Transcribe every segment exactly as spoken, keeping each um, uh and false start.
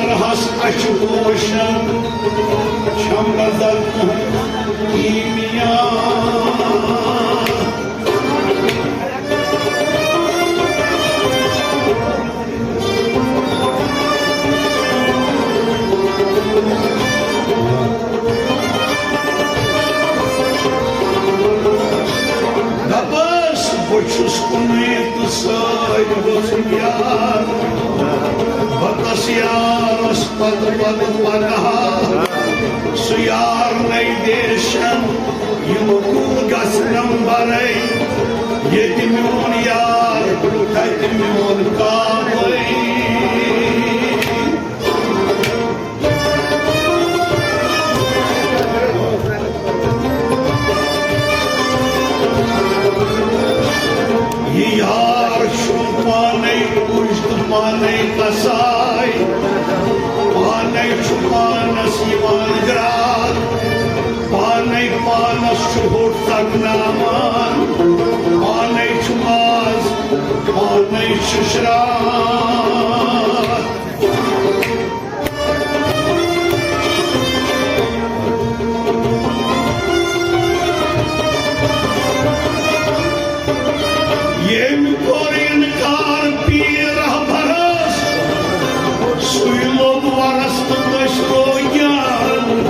رہس اچھِ پوشن چھم نظر تہنٛد کیمیا۔ دپس بہٕ چھُس کُنُے تہٕ سۭتۍ گوٚژھُم یار۔ بہٕ تس یارس پتہٕ پتہٕ پکہٕ ہا۔ سُہ یار نَے دیشن یِم کُل گژھنم برے۔ ییٚتہِ میون یار تتہِ میون کابے۔ یہِ یار چھُ پانے کُج تہٕ پانے کساے، پانے چھُ پانس یِوان گرٛاکھ، پانے پانس چھُ ہوٚٹ ژکناوان، پانے چھُ ماز، پانے چھُ شرٛاکھ۔ ییٚمۍ کوٚر اِنکار پیٖر رہبرس، سُے لوٚگ وَرَس تہٕ دٔسۍ روگیان۔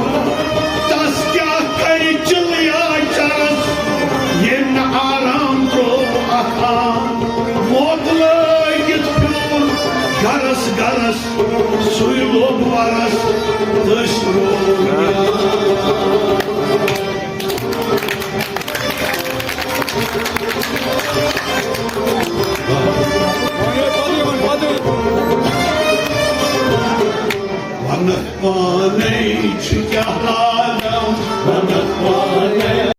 تس کیٛاہ کرِ چِلیا چرس، ییٚمۍ نہٕ آرام ترٛوو اَتھ آم۔ موت لٲگِتھ پھیوٗر گرس گرس، سُے لوٚگ وَرَس دٔسۍ روگیان۔ ونکھ پانے چھُ کیٛاہ حال